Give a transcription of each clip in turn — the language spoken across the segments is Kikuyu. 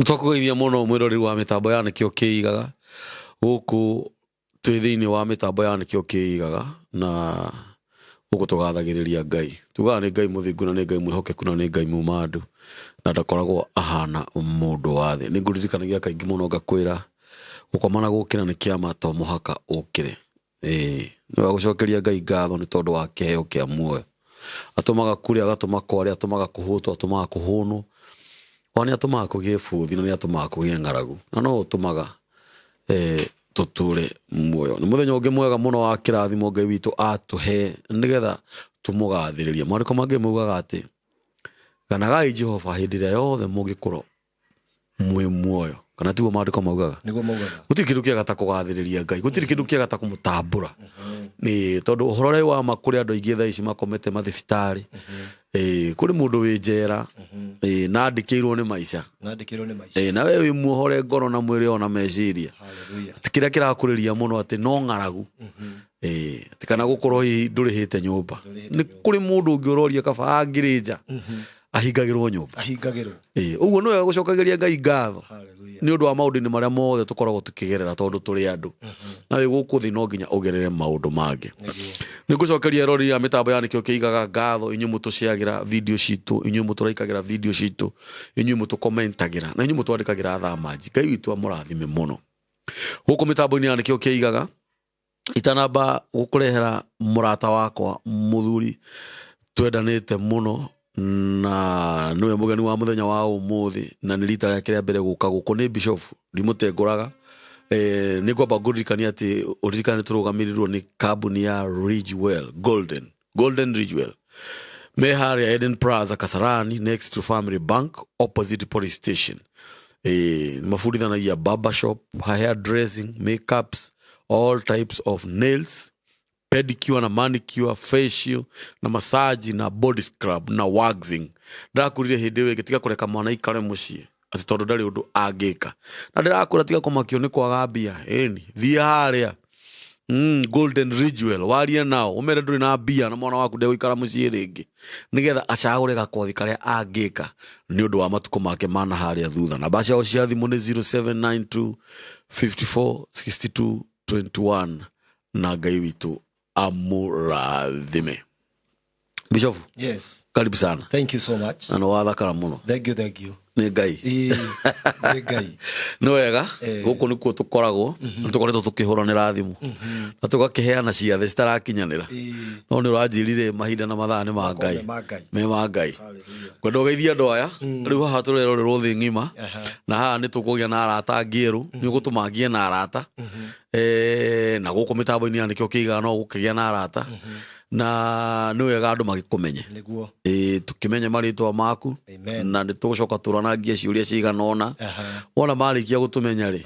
Nĩtwakũgeithia mũno mwĩroreri wa mĩtambo ya Nĩkĩo Kĩigaga. Gũkũ twĩ thĩinĩ wa mĩtambo ya Nĩkĩo Kĩigaga, na gũkũ tũgathagĩrĩria Ngai. Tugaga nĩ Ngai mũthingu na nĩ Ngai mwĩhokeku na nĩ Ngai muma andũ, na ndakoragwo ahana mũndũ wa thĩ. Nĩ ngũririkanagia kaingĩ mũno ngakwĩra gũkoma na gũkĩra nĩ kĩama, to mũhaka ũkĩre. Ĩĩ, nĩ wega gũcokeria Ngai ngatho nĩ tondũ wa kĩheo kĩa muoyo. Atũmaga kure, agatũma kware, atũmaga kũhũtwo, atũmaga kũhũnwo. Ona nĩ atũmaga kũgĩe bũthi na nĩ atũmaga kũgĩe ng'aragu. Na no ũtũmaga tũtũre muoyo. Nĩ mũthenya ũngĩ mwega mũno wa kĩrathimo Ngai witũ atũhe nĩgetha tũmũgathĩrĩrie. Maandĩko mangĩ maugaga atĩ ganagai Jehova hĩndĩ ĩrĩa yothe mũngĩkorwo mwĩ muoyo. Kana tiguo maandĩko maugaga? Nĩguo maugaga. Gũtirĩ kĩndũ kĩega ta kũgathĩrĩria Ngai, gũtirĩ kĩndũ kĩega ta kũmũtambũra. Nĩ tondũ ũhoro ũrĩa wa ma kũrĩ andũ aingĩ thaa ici makomete mathibitarĩ. Kũrĩ mũndũ wĩ njera, na andĩkĩirwo nĩ maica. Nandĩkĩirwo nĩ maica. Na we wĩ muohore ngoro na mwĩrĩ ona meciria. Hallelujah. Atĩ kĩrĩa kĩrakũrĩria mũno atĩ no ng'aragu. Atĩ kana gũkorwo hihi ndũrĩhĩte nyũmba. Nĩ kũrĩ mũndũ ũngĩ ũroria kaba angĩrĩ nja ahingagĩrwo nyũmba. Ahingagĩrwo. Ũguo nĩ wega gũcokagĩria Ngai ngatho Hallelujah. nĩ ũndũ wa maũndũ-inĩ marĩa mothe tũkoragwo tũkĩgerera tondũ tũrĩ andũ. Na wĩ gũkũ thĩ no nginya ũgerere maũndũ mangĩ. Nĩguo. Nĩ ngũcokeria eroreri a mĩtambo ya Nĩkĩo Kĩigaga ngatho, inyuĩ mũtũceagĩra video citũ, inyuĩ mũtũraikagĩra video citũ, inyuĩ mũtũkomentagĩra na inyuĩ mũtwandĩkagĩra thaa manji. Ngai witũ amũrathime mũno. Gũkũ mĩtambo-inĩ ya Nĩkĩo Kĩigaga, itanamba gũkũrehera mũrata wakwa mũthuri twendanĩte mũno na nĩwe mũgeni wa mũthenya wa ũmũthĩ na nĩ rita rĩake rĩa mbere gũka gũkũ, nĩ Bishop ndimũtengũraga. Nĩ ngwamba ngũririkania atĩ ũririkane nĩ tũrũgamĩrĩirwo nĩ kambuni ya Ridgewell Golden Ridgewell me harĩa Eden Plaza Kasarani, next to Family Bank, opposite police station. Mabundithanagia barber shop, hair dressing, makeups, all types of nails, pedicure na manicure, facial na massage na body scrub na waxing. Ndĩrakwĩrire hĩndĩ ĩyo ĩngĩ tiga kũreka mwana aikare mũciĩ atĩ tondũ ndarĩ ũndũ angĩka, na ndĩrakwĩra tiga kũmakio nĩ kwaga mbia. Ĩni thiĩ harĩa Golden Ridgewell warie nao ũmere ndũrĩ na mbia na mwana waku ndegũikara mũciĩ rĩngĩ, nĩgetha acagũre gakothi karĩa angĩka nĩ ũndũ wa matukũ make mana harĩa thutha. Namba ciao cia thimũ nĩ 0792 54 62 21 na Ngai witũ amũrathime. Bishop, Yes. karibu sana. Thank you so much. Na nĩ wathakara mũno. Thank you, thank you. Nĩ Ngai. Ĩĩ, nĩ Ngai. Nĩ wega. Gũkũ nĩkuo tũkoragwo, nĩ tũkoretwo tũkĩhũranĩra thimũ na tũgakĩheana ciathĩ citarakinyanĩra. No nĩ ũranjĩrire mahinda na mathaa nĩ ma Ngai. Me ma Ngai. Me ma Ngai. Hallelujah. Ngwenda ũgeithie andũ aya rĩu haha tũrerorerwo thĩ ng'ima. Na haha nĩ tũkũgĩa na arata angĩ erũ, nĩ ũgũtũma ngĩe na arata. Na gũkũ mĩtambo-inĩ ya Nĩkĩo Kĩigaga no gũkĩgĩa na arata, na nĩ wega andũ magĩkũmenye. Nĩguo. Tũkĩmenye marĩtwa maku. Amen. Na nĩ tũgũcoka tũranangie ciũria cigana ũna. Wona marĩkia gũtũmenya rĩ,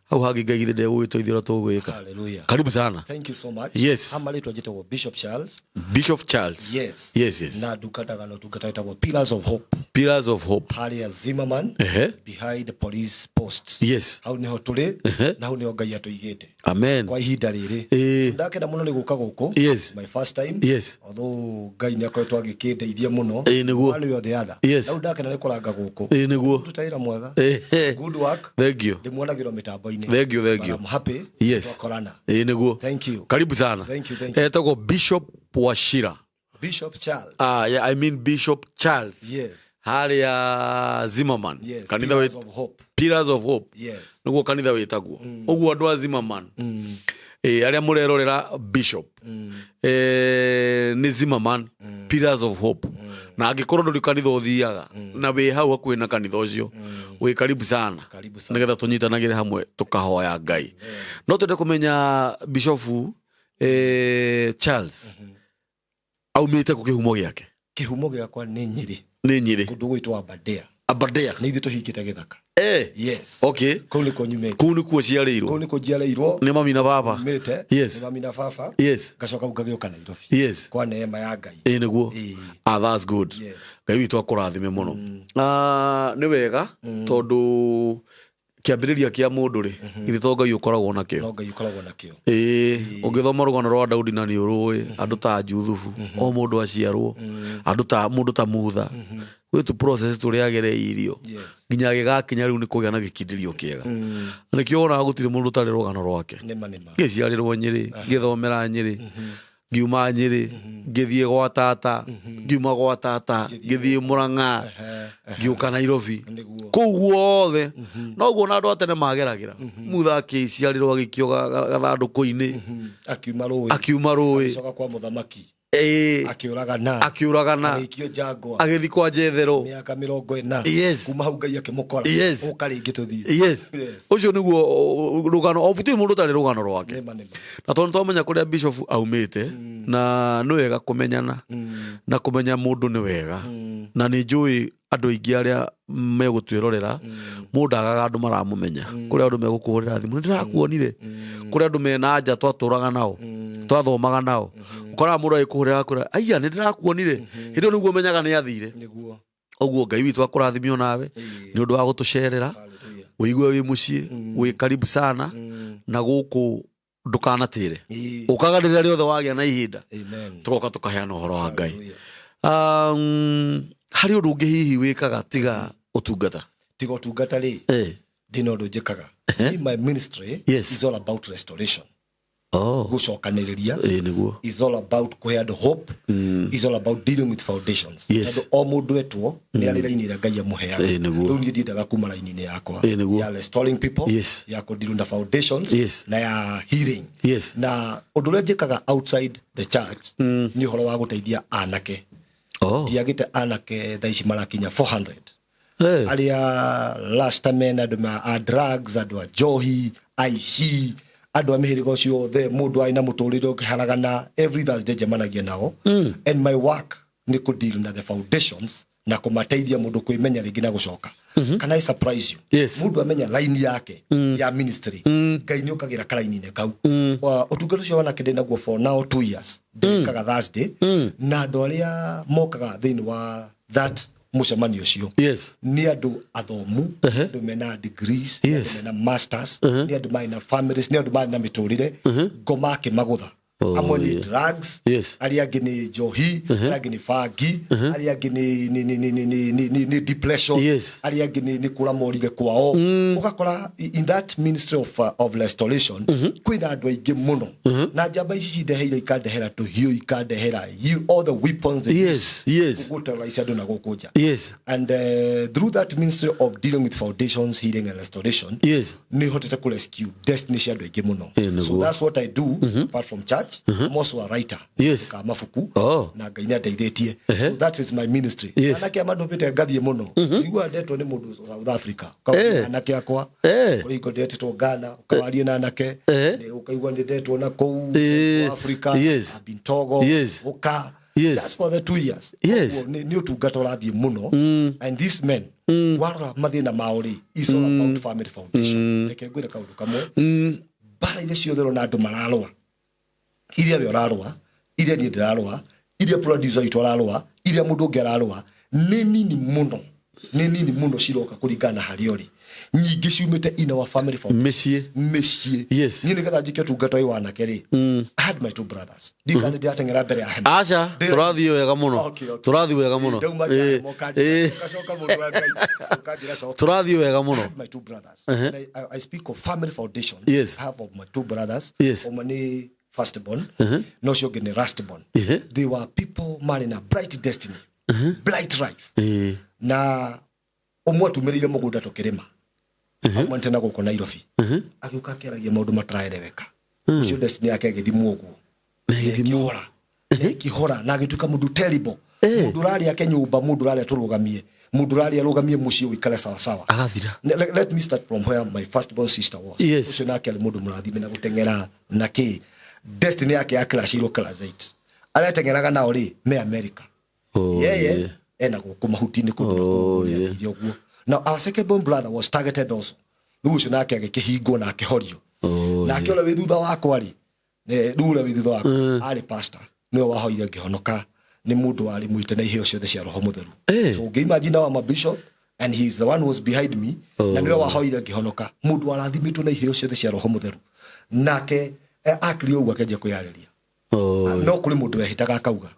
hau hangĩ Ngai githĩ ndegũgĩtũithia ũrĩa tũgwĩka. Hallelujah. Karibu sana. Thank you so much. Yes. Ha marĩtwa njĩtagwo Bishop Charles. Bishop Charles. Yes. Yes. Na ndungataga na ũtungata wĩtagwo Pillars of Hope. Pillars of Hope. Harĩa Zimmerman. Behind the police post. Hau nĩho tũrĩ. Na hau nĩho Ngai atũigĩte. Amen. Kwa ihinda rĩrĩ. Ndakena mũno nĩ gũka gũkũ. My first time. Although Ngai nĩ akoretwo agĩkĩndeithia mũno. Nĩguo. One way or the other. Rĩu ndakena nĩ kũranga gũkũ. Nĩguo. Ruta wĩra mwega. Good work. Thank you. Ndĩmuonagĩrwo mĩtambo-inĩ. Thank you, thank But you. I'm happy. Twakorana. Nĩguo. Thank you. Karibu sana. Thank you, thank you. Etagwo Bishop Wachira. Bishop Charles. Yeah, I mean Bishop Charles. Yes. Harĩa Zimmerman. Yes. Kanitha Pillars of Hope. Pillars of Hope. Yes. Nĩguo kanitha wĩtagwo. Ũguo andũ a Zimmerman. Arĩa mũrerorera Bishop. Nĩ Zimmerman, Pillars of Hope. Na angĩkorwo ndũrĩ kanitha ũthiaga na wĩ hau hakuhĩ na kanitha ũcio, wĩ karibu sana. Karibu sana. Nĩgetha tũnyitanagĩre hamwe tũkahoya Ngai. No twende kũmenya Bishop Charles aumĩte kũ, kĩhumo gĩake? Kĩhumo gĩakwa nĩ Nyĩrĩ. Nĩ Nyĩrĩ. Kũndũ gwĩtwo Aberdare. Aberdare. Nĩ ithuĩ tũhingĩte gĩthaka. Yes. Kũu nĩkuo nyumĩte. Kũu nĩkuo ciarĩirwo. Kũu nĩkuo njiarĩirwo. Nĩ mami na baba. Nyumĩte. Yes. Nĩ mami na baba. Yes. Ngacoka ngagĩũka Nairobi. Yes. Kwa neema ya Ngai. Nĩguo. That's good. Yes. Ngai witũ akũrathime mũno. Nĩ wega tondũ Kĩambĩrĩria kĩa mũndũ rĩ, githĩ to Ngai ũkoragwo nakĩo? No Ngai ũkoragwo nakĩo. Ĩĩ, ũngĩthoma rũgano rwa Daudi na nĩ ũrũĩ, andũ ta Juthubu, o mũndũ aciarwo, andũ ta mũndũ ta Mutha, gwĩ tũ process tũrĩa agereirio nginya agĩgakinya rĩu nĩ kũgĩa na gĩkindĩrio kĩega. Na nĩkĩo wonaga gũtirĩ mũndũ ũtarĩ rũgano rwake. Nĩma nĩma. Ngĩciarĩrwo Nyĩrĩ, ngĩthomera Nyĩrĩ, ngiuma Nyĩrĩ, ngĩthiĩ gwa tata, ngiuma gwa tata, ngĩthiĩ Mũrang'a, ngĩũka Nairobi. Nĩguo. Kũu guothe noguo na andũ a tene mageragĩra. Mutha akĩciarĩrwo agĩikio gathandũkũ-inĩ, Akiuma rũĩ. Akiuma rũĩ. Agĩcoka kwa mũthamaki. Ĩĩ. Akĩũragana. Akĩũragana. Agĩikio njangwa. Agĩthiĩ kwa Jethero. Mĩaka 40. Kuma hau Ngai akĩmũkora. Ũka rĩngĩ tũthiĩ. Yes. Ũcio nĩguo rũgano, o gũtirĩ mũndũ ũtarĩ rũgano rwake. Nĩma nĩma. Na tondũ twamenya kũrĩa bishop aumĩte, na nĩ wega kũmenyana, na kũmenya mũndũ nĩ wega. Na nĩ njũĩ andũ aingĩ arĩa megũtwĩrorera, mũndũ agaga andũ maramũmenya. Kũrĩ andũ megũkũhũrĩra thimũ, nĩ ndĩrakuonire. Kũrĩ andũ mena nja twatũraga nao, twathomaga nao. Ũkoraga mũndũ agĩkũhũrĩra akwĩra, aiya nĩ ndĩrakuonire. Hĩndĩ ĩyo nĩguo ũmenyaga nĩ athire. Nĩguo. Ũguo Ngai witũ akũrathime onawe nĩ ũndũ wa gũtũcerera. Hallelujah. Ũigue wĩ mũciĩ, wĩ karibu sana, na gũkũ ndũkanatĩre. Ũkaga rĩrĩa rĩothe wagĩa na ihinda. Amen. Tũgoka tũkaheana ũhoro wa Ngai. Hallelujah. Harĩ ũndũ ũngĩ hihi wĩkaga tiga ũtungata? Tiga ũtungata rĩ, ndĩ na ũndũ njĩkaga. In my ministry is all about restoration. Gũcokanĩrĩria. Ĩĩ, nĩguo. Is all about kũhe andũ hope. Is all about dealing with foundations. Tondũ o mũndũ etwo nĩ arĩ raini ĩrĩa Ngai amũheaga. Ĩĩ, nĩguo. Rĩu niĩ ndiendaga kuma raini-inĩ yakwa. Ĩĩ, nĩguo. Ya restoring people, ya kũdeal na foundations, na ya healing. Na ũndũ ũrĩa njĩkaga outside the church nĩ ũhoro wa gũteithia anake. Ndiagĩte anake thaa ici marakinya 400. Arĩa last men, andũ a drugs, andũ a njohi, aici, andũ a mĩhĩrĩga ũcio yothe, mũndũ arĩ na mũtũrĩre ũkĩharagana, every Thursday njemanagia nao. And my work nĩ kũ deal na the foundations na kũmateithia mũndũ kwĩmenya rĩngĩ na gũcoka. Can I surprise you? Yes. Mũndũ amenya line yake ya ministry, Ngai nĩ ũkagĩra karaini-inĩ kau. Ũtungata ũcio wanake ndĩ naguo for now 2 years. Ndĩkaga Thursday. Na andũ arĩa mokaga thĩinĩ wa that mũcemanio ũcio nĩ andũ athomu, andũ mena degrees, nĩ andũ mena masters, nĩ andũ marĩ na families, nĩ andũ marĩ na mĩtũrĩre, ngoma akĩmagũtha. Amwe nĩ drugs, arĩa angĩ nĩ njohi, arĩa angĩ nĩ bangi, arĩa angĩ nĩ depression, arĩa angĩ nĩ kũra morire kwao. Ũgakora in that ministry of restoration kwĩna andũ aingĩ mũno. Na njamba ici cindeheire, ikandehera tũhiũ, ikandehera all the weapons they use gũterrorize andũ na gũkũ nja. And through that ministry of dealing with foundations, healing and restoration, nĩ hotete kũ rescue destiny cia andũ aingĩ mũno. Nĩguo. So that's what I do apart from church. I'm also a writer. Ka mabuku. Na Ngai nĩ andeithĩtie. So that is my ministry. Anake aya mandũmĩte ngathiĩ mũno. Igua ndetwo nĩ mũndũ South Africa. Ũkawaria na anake akwa. Kũrĩ hingo ndetĩtwo Ghana, ũkawaria na anake. Nĩ ũkaigua nĩ ndetwo na kũu Central Africa, I've been Togo, ũka. Just for the 2 years. Ũguo nĩ ũtungata ũrathiĩ mũno. And these men, warora mathĩna mao rĩ, is all about family foundation. Reke ngwĩre kaũndũ kamwe. Mbara iria ciothe ũrona andũ mararũa, iria we ũrarũa, iria niĩ ndĩrarũa, iria producer witũ ararũa, iria mũndũ ũngĩ ararũa, nĩ nini mũno, nĩ nini mũno ciroka kũringana na harĩa ũrĩ. Nyingĩ ciumĩte in our family foundation. Mĩciĩ. Mĩciĩ. Niĩ nĩgetha njĩke ũtungata ũyũ wa anake rĩ, I had my two brothers. Ndikana ndĩrateng'era mbere ya hema. Aca, tũrathiĩ wega mũno. Okay, okay. Tũrathiĩ wega mũno. Ndauma nja, ũkanjĩra, ũgacoka mũndũ wa Ngai, ũkanjĩra coka. Tũrathiĩ wega mũno. I had my two brothers. And I speak of family foundation. I have of my two brothers. Ũmwe nĩ first born. Na ũcio ũngĩ nĩ last born. They were people marĩ na bright destiny. Bright life. Na ũmwe atumĩrĩire mũgũnda tũkĩrĩma. Amwe tena gũkũ Nairobi. Agĩũka akĩaragia maũndũ mataraeleweka. Ũcio destiny yake ĩgĩthimwo ũguo. Ĩgĩthimwo. Ĩkĩhora. Ĩkĩhora na agĩtuĩka mũndũ terrible. Mũndũ ũrarĩa ake nyũmba, mũndũ ũrarĩa tũrũgamie. Mũndũ ũrarĩa arũgamie mũciĩ ũikare sawa sawa. Agathira. Let me start from where my first born sister was. Ũcio nake arĩ mũndũ mũrathime na gũteng'era na kĩ. Destiny yake ya crashirwo class 8. Arĩa ateng'eraga nao rĩ, me America. Yeye ena gũkũ mahuti-inĩ kũndũ na kũndũ nĩ athire ũguo. Now our second born brother was targeted also. Rĩu ũcio nake agĩkĩhingwo na akĩhorio. Nake ũrĩa wĩ thutha wakwa rĩ, rĩu ũrĩa wĩ thutha wakwa arĩ pastor, nĩwe wahoire ngĩhonoka. Nĩ mũndũ warĩ mwĩte na iheo ciothe cia Roho Mũtheru. So ũngĩimagine wa mabishop And he is the one who was behind me. Na niwe wahoire ngĩhonoka. Mũndũ warathimĩtwo na iheo ciothe cia Roho Mũtheru. Nake akire ũguo akĩanjia kwĩyarĩria. No kũrĩ mũndũ wehĩtaga akauga,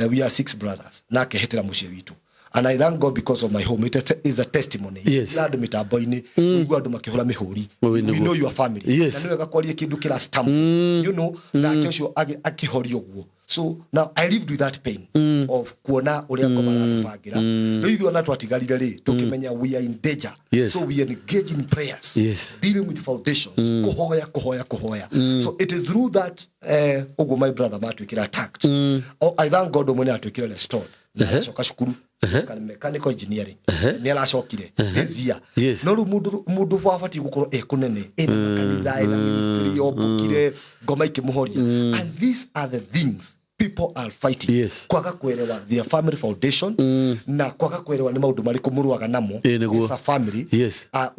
we are six brothers, na akehĩtĩra mũciĩ witũ. And I thank God because of my home. It is a testimony. Ira andũ mĩtambo-inĩ, ũigua andũ makĩhũra mĩhũri. Oi, We nĩguo. know your family. Na nĩ wega kwaria kĩndũ kĩra stamp. Nake ũcio akĩhorio ũguo. So now I lived with that pain of kuona ũrĩa ngoma aratũbangĩra. Rĩu ithuĩ ona twatigarire rĩ, tũkĩmenya we are in danger. So we engage in prayers. Dealing with foundations. Kũhoya, kũhoya, kũhoya. So it is through that ũguo my brother matuĩkire attacked. Oh, I thank God ũmwe nĩ atuĩkire restored. Na agĩcoka cukuru. Mechanical engineering. Nĩ aracokire this year. No rĩu mũndũ wabatiĩ gũkorwo e kũnene, ena makanitha, ena ministry, ombũkire, ngoma ikĩmũhoria. And these are the things people are fighting. Kwaga kwerewa their family foundation, na kwaga kwerewa nĩ maũndũ marĩkũ mũrũaga namo Ĩ, nĩguo. as a family.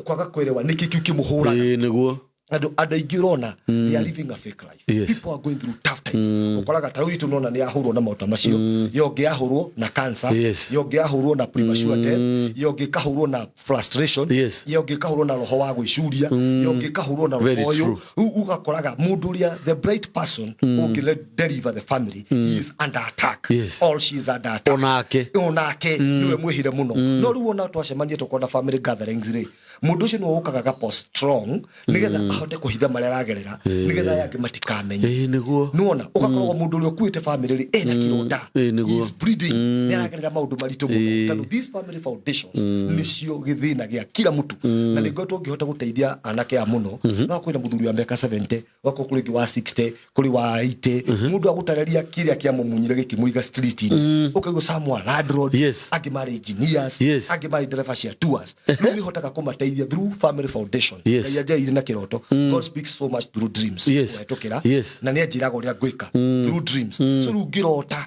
Kwaga kwerewa nĩkĩ kĩu kĩmũhũraga. Ĩ, nĩguo. Andũ aingĩ ũrona they are living a fake life. People are going through tough times. Ũkoraga ta rĩu itũ nona nĩ yahũrwo na maũta macio, yo ũngĩ yahũrwo na cancer, yo ũngĩ yahũrwo na premature death, yo ũngĩ ĩkahũrwo na frustration, yo ũngĩ ĩkahũrwo na roho wa gwĩcuria, yo ũngĩ ĩkahũrwo na roho Very ũyũ. true. Rĩu ũgakoraga mũndũ ũrĩa the bright person ũngĩ deliver the family, he is under attack. All she is under attack. Onake. Onake niwe mwĩhire mũno. No rĩu ona twacemania tũkona family gatherings rĩ, mũndũ ũcio nĩwe ũkaga gapo strong nĩgetha ahote kũhitha marĩa aragerera, nĩgetha aya angĩ matikamenye. Ĩ, nĩguo. Nĩwona ũgakoragwo mũndũ ũrĩa ũkuĩte family rĩ, ena kĩronda. Ĩ, nĩguo. He is bleeding. Nĩ aragerera maũndũ maritũ mũno. Tondũ these family foundations nĩcio gĩthĩna gĩa kila mũtu. Na nĩ ngoretwo ngĩhota gũteithia anake aya mũno. No kwĩna mũthuri wa mĩaka 70, gwakorwo kũrĩ ũngĩ wa 60, kũrĩ wa 80. Mũndũ agũtarĩria kĩrĩa kĩamũmunyire gĩkĩmũiga street-inĩ. Ũkaigua some were landlords, angĩ marĩ engineers, angĩ marĩ dereba cia tours. Rĩu nĩhotaga kũmateithia through family foundation. Ngai anjĩrĩire na kĩroto. God speaks so much through dreams. Kũhetũkĩra. Na nĩ anjĩraga ũrĩa ngwĩka through dreams. So rĩu ngĩrota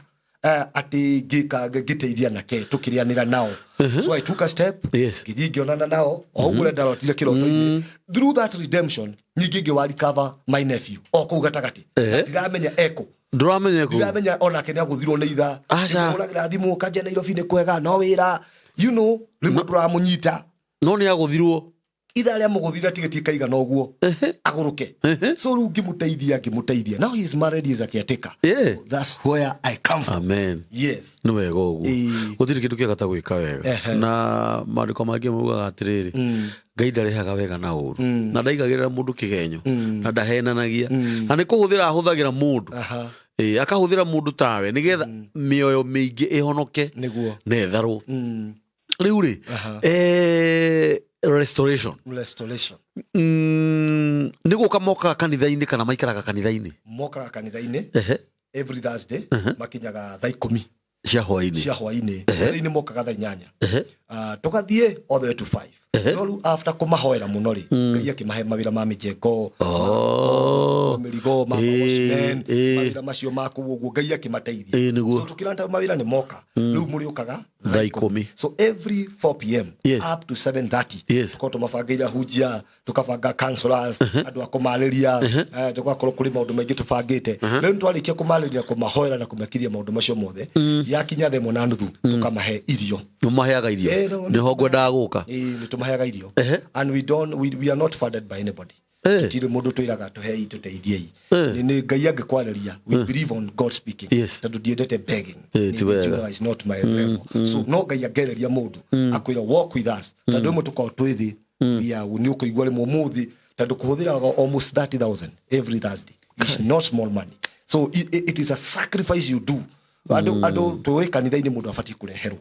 atĩ ngĩka ngĩteithia anake tũkĩrĩanĩra nao. So I took a step. Ngĩthiĩ ngĩonana nao o ũguo ũrĩa ndarotire kĩroto-inĩ. Through that redemption ningĩ ngĩwa recover my nephew o kũu gatagatĩ. Na ndiramenya eko. Ndũramenya eko. Ndiramenya onake nĩ agũthirwo nĩ ithaa. Aca. Ndĩmũhũragĩra thimũ kanjia Nairobi nĩ kwega no wĩra. Rĩmwe ndũramũnyita. No nĩ agũthirwo. Ithaa rĩa mũgũthira tigiti kaigana ũguo. Agũrũke. So rĩu ngĩmũteithia. Now he is married, he is a caretaker. So that's where I come from. Amen. Yes. Nĩ wega ũguo. Gũtirĩ kĩndũ kĩega ta gwĩka wega. Na maandĩko mangĩ maugaga atĩrĩrĩ, Ngai ndarĩhaga wega na ũru. Na ndaigagĩrĩra mũndũ kĩgenyo. Na ndahenanagia. Na nĩ kũhũthĩra ahũthagĩra mũndũ. Akahũthĩra mũndũ tawe nĩgetha mĩoyo mĩingĩ ĩhonoke. Nĩguo. Na ĩtharwo. Rĩu rĩ, restoration. Restoration. Nĩ gũka mokaga kanitha-inĩ kana maikaraga kanitha-inĩ? Mokaga kanitha-inĩ. Every Thursday, makinyaga thaa ikũmi. Cia hwaĩ-inĩ. Cia hwaĩ-inĩ. Rĩu-inĩ mokaga thaa inyanya. Tũgathiĩ all the way to 5. No rĩu after kũmahoera mũno rĩ, Ngai akĩmahe mawĩra ma mĩjengo, ma mĩrigo, ma watchmen, mawĩra macio ma kũu ũguo, Ngai akĩmateithia. Ĩ, nĩguo. So tũkĩranta mawĩra nĩ moka. Rĩu mũrĩũkaga thaa ikũmi. So every 4 PM up to 7:30, tũkorwo tũmabangĩire ahunjia, tũkabanga counselors, andũ a kũmarĩria, tũgakorwo kũrĩ maũndũ maingĩ tũbangĩte. Rĩu nĩtwarĩkia kũmarĩria, kũmahoera na kũmekithia maũndũ macio mothe, yakinya thaa ĩmwe na nuthu, tũkamahe irio. Nĩmaheaga irio? No, Nĩho ngwendaga gũka. Nĩtũmaheaga irio. And we don't, we are not funded by anybody. Tũtirĩ mũndũ twĩraga tũhei, tũteithiei. Nĩ Ngai angĩkwarĩria, we believe on God speaking. Tondũ ndiendete begging. Ti wega. Nĩ is not my level. So no Ngai angĩarĩria mũndũ, akwĩra walk with us. Tondũ rĩmwe tũkoragwo twĩ thĩ, we are, nĩ ũkũigua rĩmwe ũmũthĩ, tondũ kũhũthĩraga almost 30,000 every Thursday. It's not small money. So it is a sacrifice you do. Andũ tũĩ kanitha-inĩ mũndũ abatiĩ kũreherwo.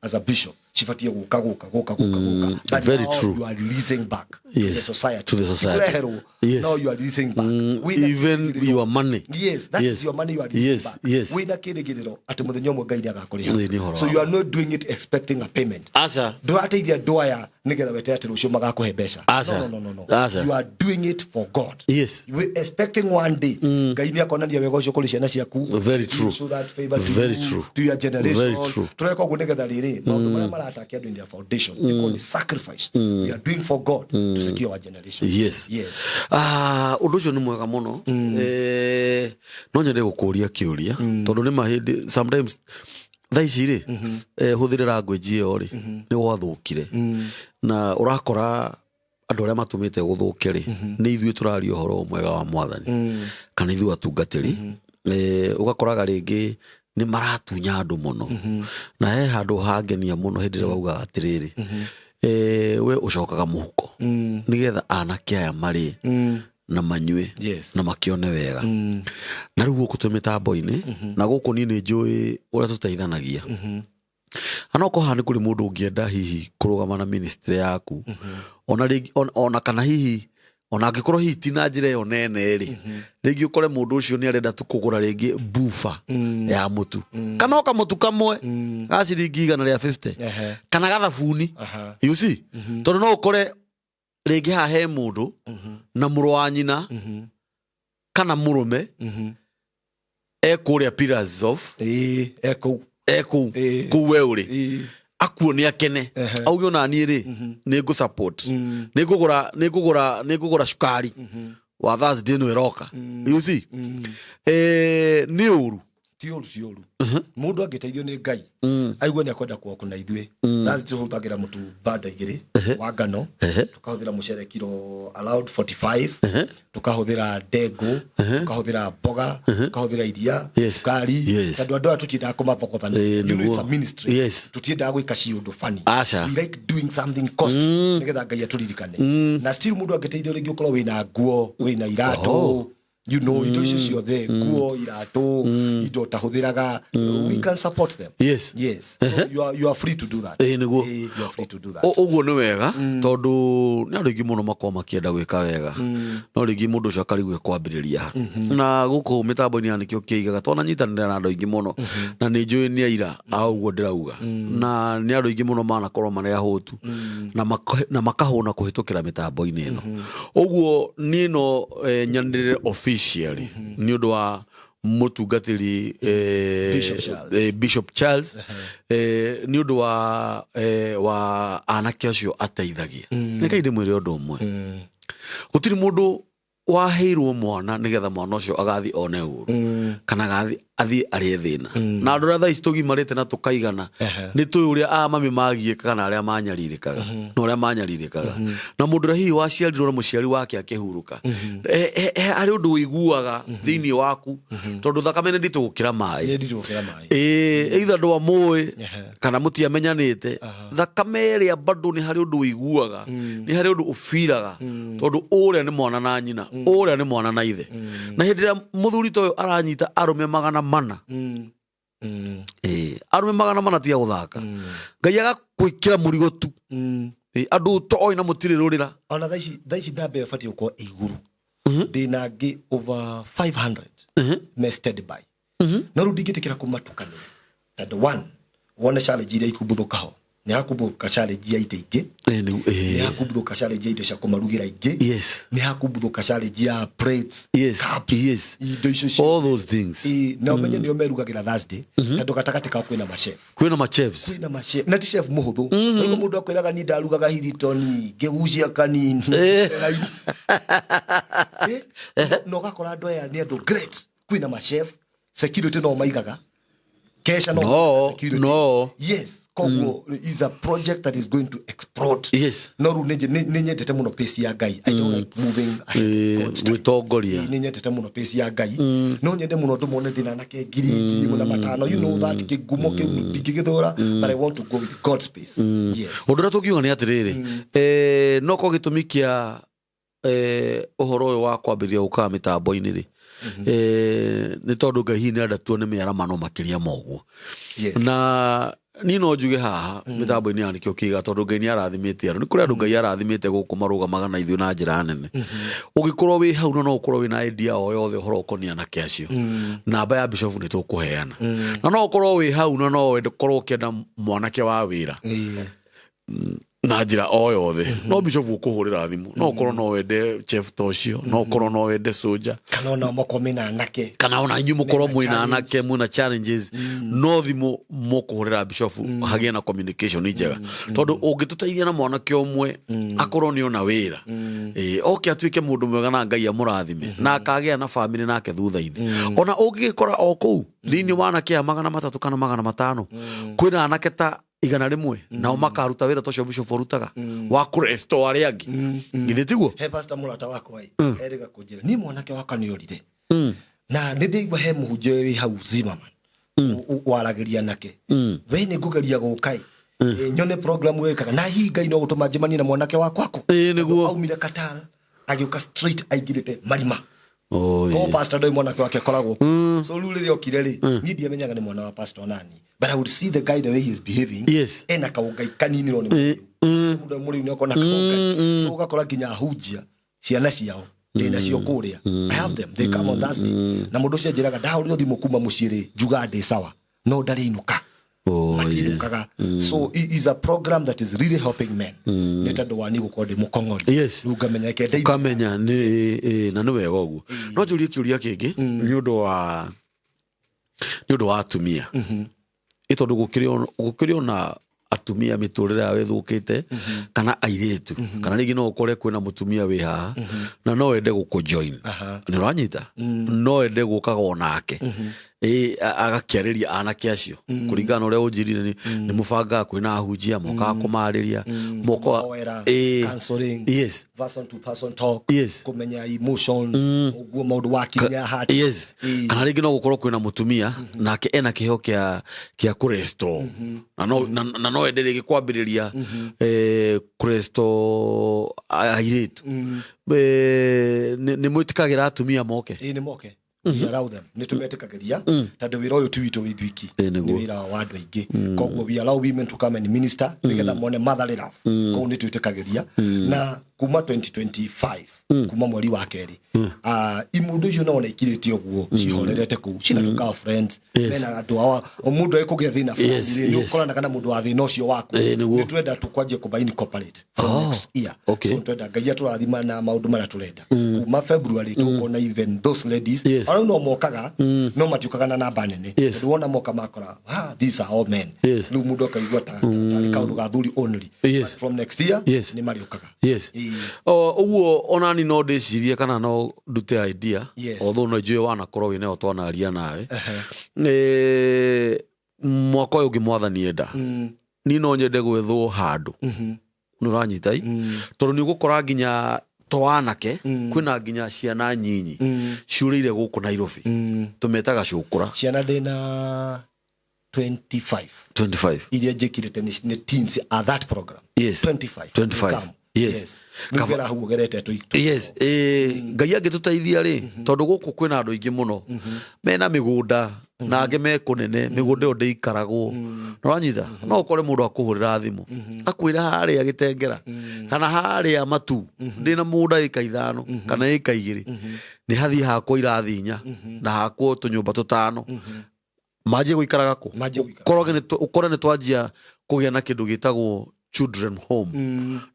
As a bishop, cibatie gũka, gũka, gũka, gũka, gũka. But Very now true. you are releasing back to the society. To the society. Kũreherwo, now you are releasing back. Wĩna Even kĩrĩgĩrĩro. your money. Yes, that is your money you are releasing back. Wĩna kĩrĩgĩrĩro atĩ mũthenya ũmwe Ngai nĩagakũrĩha. Nĩ ũhoro So wa you are not doing it expecting a payment. Aca. Ndũrateithia andũ aya nĩgetha wetere atĩ rũciũ magakũhe mbeca. Aca. No, no, no, no, no. Aca. You are doing it for God. We expecting one day Ngai nĩakonania wega ũcio kũrĩ ciana ciaku. Very true. Show that favor to Very you, true. to your generation. Very true. Tũreka ũguo nĩgetha rĩrĩ, maũndũ marĩa maratake andũ in their foundation, they call it sacrifice. We are doing for God to secure our generation. Yes. Ũndũ ũcio nĩ mwega mũno. No nyende gũkũria kĩũria, tondũ nĩ mahĩndĩ sometimes Thaa ici rĩ, hũthĩre language ĩyo rĩ, nĩ gwathũkire, na ũrakora andũ arĩa matũmĩte gũthũke rĩ, nĩ ithuĩ tũraria ũhoro mwega wa Mwathani kana ithuĩ atungatĩri. Ũgakoraga rĩngĩ nĩ maratunya andũ mũno, na he handũ hangenia mũno hĩndĩ ĩrĩa waugaga atĩrĩrĩ, we ũcokaga mũhuko nĩgetha anake aya marĩe na manyue na makĩone wega. Na rĩu gũkũ twĩ mĩtambo-inĩ na gũkũ niĩ nĩ njũĩ ũrĩa tũteithanagia, na no korwo haha nĩ kũrĩ mũndũ ũngĩenda hihi kũrũgama na ministry yaku, ona rĩngĩ ona kana hihi ona angĩkorwo hihi ti na njĩra ĩyo nene rĩ, rĩngĩ ũkore mũndũ ũcio nĩ arenda tu kũgũra rĩngĩ buba ya mũtu kana o kamũtu kamwe ga ciringi 150 kana gathabuni. You see, tondũ no ũkore rĩngĩ haha he mũndũ na mũrũ wa nyina kana mũrũme ekũrĩa Pillars of Ĩĩ, ekũu. Ekũu. Kũu we ũrĩ akuo nĩ akene, auge ona niĩ rĩ, nĩ ngũ support, nĩ ngũgũra cukari wa Thursday ĩno ĩroka. You see, nĩ ũru. Ti ũru, ti ũru. Mũndũ angĩteithio nĩ Ngai aigue nĩ akwenda kuoku na ithuĩ, Thursday tũhũthagĩra mũtu banda 2 wa ngano, tũkahũthĩra mũcere kiro around 45, tũkahũthĩra ndengũ, tũkahũthĩra mboga, tũkahũthĩra iria, cukari. Tondũ andũ aya tũtiendaga kũmathogothania. You know, it's a ministry. Tũtiendaga gwĩka ciũndũ funny. Aca. We like doing something costly nĩgetha Ngai atũririkane. Na still mũndũ angĩteithio, rĩngĩ ũkorwo wĩna nguo, wĩna iratũ, indo icio ciothe, nguo, iratũ, indo ũtahũthĩraga, we can support them. Yes, so you are free to do that. Ĩĩ, nĩguo. Ĩĩ, you are free to do that. Ũguo nĩ wega, tondũ nĩ andũ aingĩ mũno makorwo makĩenda gwĩka wega, no rĩngĩ mũndũ ũcio akarigwo kwambĩrĩria ha. Na gũkũ mĩtambo-inĩ ya nĩkĩo kĩigaga twananyitanĩra na andũ aingĩ mũno, na nĩ njũĩ nĩ aira a ũguo ndĩrauga, na nĩ andũ aingĩ mũno manakorwo marĩ ahũtu na makahũna kũhĩtũkĩra mĩtambo-inĩ ĩno. Ũguo niĩ no nyanĩrĩre officially nĩ ũndũ wa mũtungatĩri Bishop Charles. Bishop Charles, nĩ ũndũ wa anake acio ateithagia. Reke ndĩmwĩre ũndũ ũmwe: gũtirĩ mũndũ waheirwo mwana nĩgetha mwana ũcio agathiĩ one ũru kana agathiĩ athiĩ arĩe thĩna. Na andũ arĩa thaa ici tũgimarĩte na tũkaigana, nĩ tũĩ ũrĩa a mami magiĩkaga na arĩa manyarirĩkaga na ũrĩa manyarirĩkaga, na mũndũ ũrĩa hihi waciarirwo na mũciari wake akĩhurũka, harĩ ũndũ ũiguaga thĩinĩ waku, tondũ thakame nĩ nditũ gũkĩra maĩ. Nĩ nditũ gũkĩra maĩ. Ĩĩ, either andũ amũĩ kana mũtiamenyanĩte, thakame ĩrĩa bado nĩ harĩ ũndũ ũiguaga, nĩ harĩ ũndũ ũbiraga, tondũ ũrĩa nĩ mwana na nyina, ũrĩa nĩ mwana na ithe. Na hĩndĩ ĩrĩa mũthuri ta ũyũ aranyita arũme 400, ĩĩ, arũme 400 tiga gũthaka, Ngai agakwĩkĩra mũrigo tu. Ĩĩ, andũ toĩ na mũtirĩ rũrĩra. Ona thaa ici namba ĩyo ĩbatiĩ gũkorwo ĩ igũrũ. Ndĩna angĩ over 500 me steady by, no rĩu ndingĩtĩkĩra kũmatukanĩra, tondũ one, wone challenge iria ikumbuthũka ho, nĩ hakumbuthũka challenge ya itĩ ingĩ, Ĩĩ, nĩ hakumbuthũka challenge ya indo cia kũmarugĩra ingĩ, nĩ hakumbuthũka challenge ya plates, cups, indo icio ciothe. All those things. Ĩĩ, na ũmenye nĩo merugagĩra Thursday, tondũ gatagatĩ kao kwĩna machef. Kwĩna machefs. Kwĩna machef, na ti chef mũhũthũ. Ũguo mũndũ akwĩraga niĩ ndarugaga Hilton ngĩgucia kanini. Na ũgakora andũ aya nĩ andũ great. Kwĩna machef, security no maigaga kesha, no No, security. No. Yes, koguo is a project that is going to explode. No rĩu nĩ nyendete mũno pace ya Ngai. I don't like moving ahead of God's time. Gwĩtongoria. Ĩĩ, nĩ nyendete mũno pace ya Ngai. No nyende mũno ndũmone ndĩna anake 1500, you know that kĩgumo kĩu ndingĩgĩthũra, but I want to go with God's pace, yes. Ũndũ ũrĩa tũngiuga nĩ atĩrĩrĩ, no korwo gĩtũmi kĩa ũhoro ũyũ wa kwambĩrĩria gũkaga mĩtambo-inĩ rĩ, nĩ tondũ Ngai hihi nĩ arenda tuone mĩaramano makĩria ma ũguo. Na niĩ no njuge haha mĩtambo-inĩ ya nĩkĩo kĩiga, tondũ Ngai nĩ arathimĩte andũ, nĩ kũrĩ andũ Ngai arathimĩte gũkũ marũgamaga na ithuĩ na njĩra nene. Ũngĩkorwo wĩ hau na no ũkorwo wĩna idea o yothe ũhoro ũkoniĩ anake acio, namba ya bishop nĩ tũkũheana. Na no ũkorwo wĩ hau na no wende ũkorwo ũkĩenda mwanake wa wĩra. Na njĩra o yothe no bishop ũkũhũrĩra thimũ, no ũkorwo no wende chef ta ũcio, no ũkorwo no wende soldier, kana ona makorwo mena anake, kana ona inyuĩ mũkorwo mena mwĩna challenge. Anake mwĩna challenges, no thimũ mũkũhũrĩra bishop hagĩe na communication njega, tondũ ũngĩtũteithia na mwanake ũmwe akorwo nĩ ona wĩra, oke atuĩke mũndũ mwega na Ngai amũrathime na akagĩa na famĩlĩ nake thutha-inĩ. Ona ũngĩgĩkora o kũu thĩinĩ wa anake aya 300 kana 500, kwĩna anake ta 100 nao makaruta wĩra ta ũcio bishop ũrutaga wa kũresto arĩa angĩ, githĩ tiguo? He pastor mũrata wakwa ĩ erĩga kũnjĩra niĩ mwanake wakwa nĩ orire na nĩ ndĩigua he mũhunjia wĩ hau Zimmerman waragĩria nake. We nĩ ngũgeria gũka ĩ nyone program wĩkaga na hihi Ngai no gũtũma njemanie na mwanake wakwa kũ. Ĩĩ, nĩguo. Aumire Qatar agĩũka straight aingĩrĩte marima. Oh, ko pastor ndoi mwanake wake akoragwo so rĩu rĩrĩa okire rĩ, niĩ ndiamenyaga nĩ mwana wa pastor nani, but I would see the guy, the way he is behaving, ena kaũngai kanini, no nĩ mũrĩu. Mũndũ mũrĩu nĩ akona kaũngai, so ũgakora nginya ahunjia ciana ciao ndĩ nacio kũrĩa. I have them, they come on Thursday, na mũndũ ũcio anjĩraga ndahũrĩrwo thimũ kuma mũciĩ rĩ, njugaga ndĩ sawa no ndarĩ inũka. Matinũkaga. So it is a program that is really helping men, nĩ tondũ wa niĩ gũkorwo ndĩ mũkong'ori. Rĩu ngamenya reke ndeithie. Ũkamenya nĩ na nĩ wega ũguo. No njũrie kĩũria kĩngĩ nĩ ũndũ wa atumia, ĩ tondũ gũkĩrĩ ona atumia mĩtũrĩre yao ĩthũkĩte, kana airĩtu, kana rĩngĩ no ũkore kwĩna mũtumia wĩ haha na no ende gũkũ join. Nĩ ũranyita? No ende gũkaga onake agakĩarĩria anake acio kũringana na ũrĩa ũnjĩrire nĩ mũbangaga kwĩna ahunjia mokaga kũmarĩria mokaga. Kũmahoera, counseling, person to person talk, kũmenya emotions, ũguo maũndũ wakinya heart. Kana rĩngĩ no gũkorwo kwĩna mũtumia nake ena kĩheo kĩa kũresto na no ende rĩngĩ kwambĩrĩria kũresto airĩtu. Nĩ mwĩtĩkagĩra atumia moke? Ĩĩ, nĩ moke. We allow them, nĩ tũmetĩkagĩria tondũ wĩra ũyũ ti witũ wĩ ithuiki. Ĩĩ, nĩguo. Nĩ wĩra wa andũ aingĩ, koguo we allow women to come and minister nĩgetha mone motherly love. Koguo nĩ twĩtĩkagĩria, na kuma 2025, kuma mweri wa kerĩ, imũndũ icio no ona ikirĩte ũguo cihorerete kũu cina tũ girlfriends, mena andũ ao. O mũndũ ekũgĩa thĩna fulani rĩ, nĩ ũkoranaga na mũndũ wa thĩna ũcio waku. Ĩĩ, nĩguo. Nĩ twenda tũkwanjia kũma incorporate from next year. So twenda Ngai atũrathima na maũndũ marĩa tũrenda kuma February, tũkona even those ladies ona rĩu no mokaga, no matiũkaga na namba nene, tondũ wona moka makora, "Ah, these are all men." Rĩu mũndũ akaigua ta tarĩ kaũndũ ga thuri only. But from next year nĩ marĩũkaga. Ĩĩ. O, ũguo onani no ndĩcirie kana no ndute idea, although no njũĩ wanakorwo wĩnayo twanaria nawe. Mwaka ũyũ ũngĩ, Mwathani enda, niĩ no nyende gwethwo handũ, nĩ ũranyita i, tondũ nĩ ũgũkora nginya to anake, kwĩna nginya ciana nyinyi ciũrĩire gũkũ Nairobi, tũmetaga cũkũra. Ciana ndĩna 25 25 iria njĩkirĩte nĩ teens at that program. 25. 25. Come. Rĩu gera hau ũgerete Yes, Ngai angĩtũteithia rĩ, tondũ gũkũ kwĩna andũ aingĩ mũno mena mĩgũnda na angĩ me kũnene, mĩgũnda ĩyo ndĩikaragwo. Nĩwanyita? No ũkore mũndũ akũhũrĩra thimũ akwĩra harĩa Gĩtengera kana harĩa Matu ndĩna mũgũnda ĩka 5 kana ĩka 2, nĩ hathiĩ hakwo irathi 4 na hakwo tũnyũmba tũtano, manjie gũikaraga kũ. Manjie gũikara. Ũkore nĩ twanjia kũgĩa na kĩndũ gĩtagwo children home.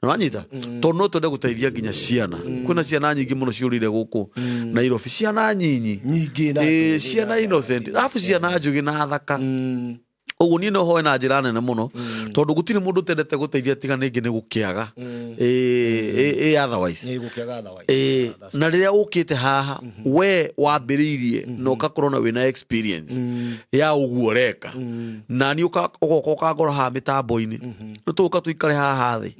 Nĩwanyita? Tondũ no twende gũteithia nginya ciana. Kwĩna ciana nyingĩ mũno ciũrĩire gũkũ Nairobi, ciana nyinyi. Nyingĩ na Ciana innocent, arabu ciana njũgĩ na thaka. Ũguo niĩ no hoe na njĩra nene mũno, tondũ gũtirĩ mũndũ ũtendete gũteithia, tiga nĩngĩ nĩ gũkĩaga. Ĩ otherwise Nĩ gũkĩaga otherwise. Na rĩrĩa ũkĩte haha we wambĩrĩirie na ũgakorwo na wĩna experience ya ũguo ũreka, na niĩ ũgoka ũkangora haha mĩtambo-inĩ, nĩ tũgũka tũikare haha thĩ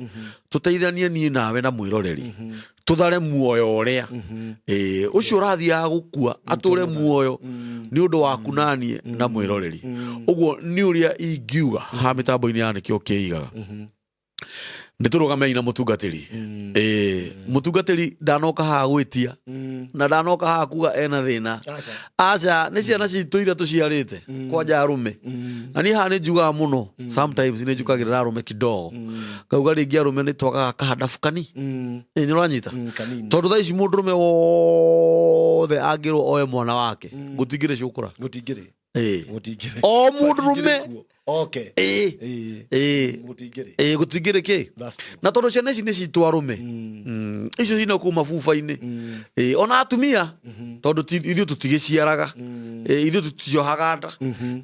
tũteithanie niĩ nawe na mwĩroreri, tũthare muoyo ũrĩa ũcio ũrathiaga gũkua, atũre muoyo nĩ ũndũ waku naniĩ na mwĩroreri. Ũguo nĩ ũrĩa ingiuga haha mĩtambo-inĩ ya Nĩkĩo Kĩigaga. Nĩ tũrũgamei na mũtungatĩri. Mũtungatĩri ndanoka haha gwĩtia na ndanoka haha kuga ena thĩna. Aca. Aca, nĩ ciana citũ iria tũciarĩte kwanja arũme, na niĩ haha nĩ njugaga mũno, sometimes nĩ njukagĩrĩra arũme kidogo, ngauga rĩngĩ arũme nĩ twagaga kahandabu kani. Nĩ ũranyita? Kanini. Tondũ thaa ici mũndũrũme wothe angĩrwo oe mwana wake, gũtingĩrĩ cũkũra. Gũtingĩrĩ. Ĩĩ. Gũtingĩrĩ. O mũndũrũme. Gũtingĩrĩ kuo. Okay. Ĩĩ. Ĩĩ. Ĩĩ. Gũtingĩrĩ. Ĩĩ, gũtingĩrĩ kĩ That's true. Na tondũ ciana ici nĩ citũ arũme. Icio cina kuu mabuba-inĩ. Ĩĩ, ona atumia tondũ ithuĩ tũtigĩciaraga. Ĩĩ, ithuĩ tũtiohaga nda.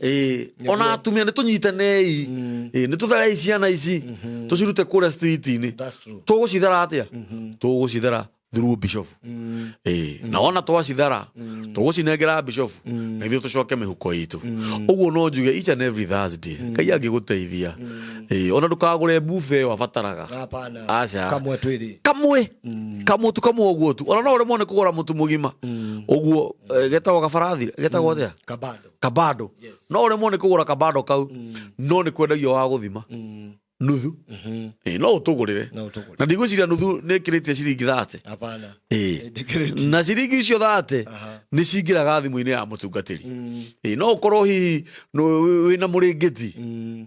Ĩĩ, ona atumia nĩ tũnyitanei. Ĩĩ, nĩ tũtharei ciana ici tũcirute kũrĩa street-inĩ. That's true. Tũgũcithara atĩa? Tũgũcithara through bishop. Ĩĩ, na wona twacithara tũgũcinengera bishop na ithuĩ tũcoke mĩhuko itũ. Ũguo no njuge each and every Thursday Ngai angĩgũteithia. Ĩĩ, ona ndũkagũre buffet ĩyo abataraga. Hapana. Aca. Kamwe twĩrĩ. Kamwe kamũtu kamwe ũguo tu, ona no ũremwo nĩ kũgũra mũtu mũgima ũguo, getagwo kabarathi, getagwo atĩa? Kabando. Kabando. No ũremwo nĩ kũgũra kabando kau, no nĩ kwendagio wa gũthima nuthu. Ĩĩ, no ũtũgũrĩre. No ũtũgũrĩre. Na ndigwĩciria nuthu nĩ ĩkĩrĩtie ciringi 30. Hapana. Ĩĩ. Ndĩkĩrĩtie. Na ciringi icio 30 Aha. nĩ cingĩraga thimũ-inĩ ya mũtungatĩri. Ĩĩ, no ũkorwo hihi wĩna mũrĩngĩti.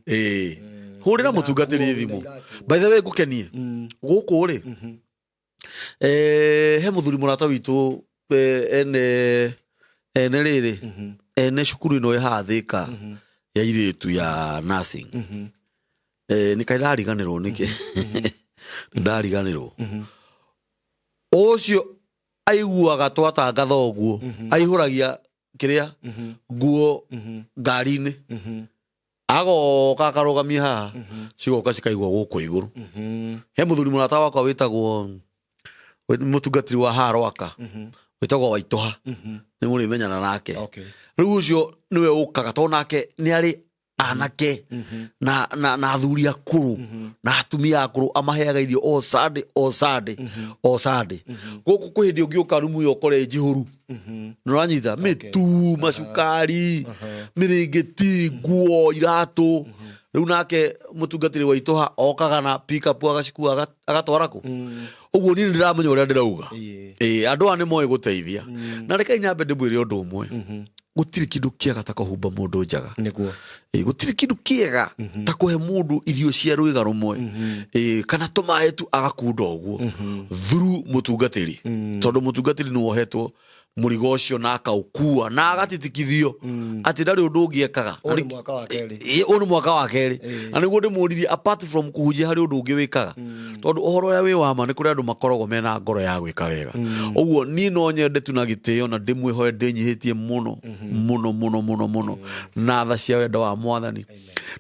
Ĩĩ, hũrĩra mũtungatĩri Wĩna thimũ. iratũ. By the way, ngũkenie gũkũ rĩ, he mũthuri mũrata witũ, ene rĩrĩ ene cukuru ĩno ĩ haha Thĩka ya irĩtu ya nursing. Nĩ kaĩ ndariganĩrwo nĩkĩ ndariganĩrwo ũcio aiguaga twatangatha ũguo aihũragia kĩrĩa nguo ngari-inĩ, agoka akarũgamia haha, cigoka cikaigwo gũkũ igũrũ. He mũthuri mũrata wakwa wĩtagwo mũtungatĩri wa haha Rwaka, wĩtagwo Waitũha, nĩ mũrĩmenyana nake. Okay. Rĩu ũcio nĩwe ũkaga tondũ nake nĩ arĩ anake na athuri akũrũ na atumia akũrũ amaheaga irio o Sunday, o Sunday, o Sunday. Gũkũ kwĩ hĩndĩ ũngĩũka rumu ĩyo ũkore njihũru, nĩũranyita mĩtu, macukari, mĩrĩngĩti, nguo, iratũ. Rĩu nake mũtungatĩri wa Itũha okaga na pick up agacikua agatwara kũ ũguo. Niĩ nĩndĩramenya ũrĩa ndĩrauga. Ĩĩ. Ĩĩ, andũ aya nĩ moĩ gũteithia. Na rekei nyambe ndĩmwĩre ũndũ ũmwe, gũtirĩ kĩndũ kĩega ta kũhumba mũndũ njaga. Nĩguo. Ĩĩ, gũtirĩ kĩndũ kĩega ta kũhe mũndũ irio cia rwĩga rũmwe. Ĩĩ, kana tũmaĩ tu agakunda ũguo through mũtungatĩri, tondũ mũtungatĩri nĩ wohetwo mũrigo ũcio na akaũkua na agatitikithio atĩ ndarĩ ũndũ ũngĩ ekaga. Ũyũ nĩ mwaka wa kerĩ. Ĩĩ, ũyũ nĩ mwaka wa kerĩ. Na nĩguo ndĩmũririe, apart from kũhunjia, harĩ ũndũ ũngĩ wĩkaga? Tondũ ũhoro ũrĩa wĩ wa ma nĩ kũrĩ andũ makoragwo mena ngoro ya gwĩka wega. Ũguo niĩ no nyende tu na gĩtĩo na ndĩmwĩhoe ndĩnyihĩtie mũno mũno mũno mũno mũno na tha cia wendo wa Mwathani.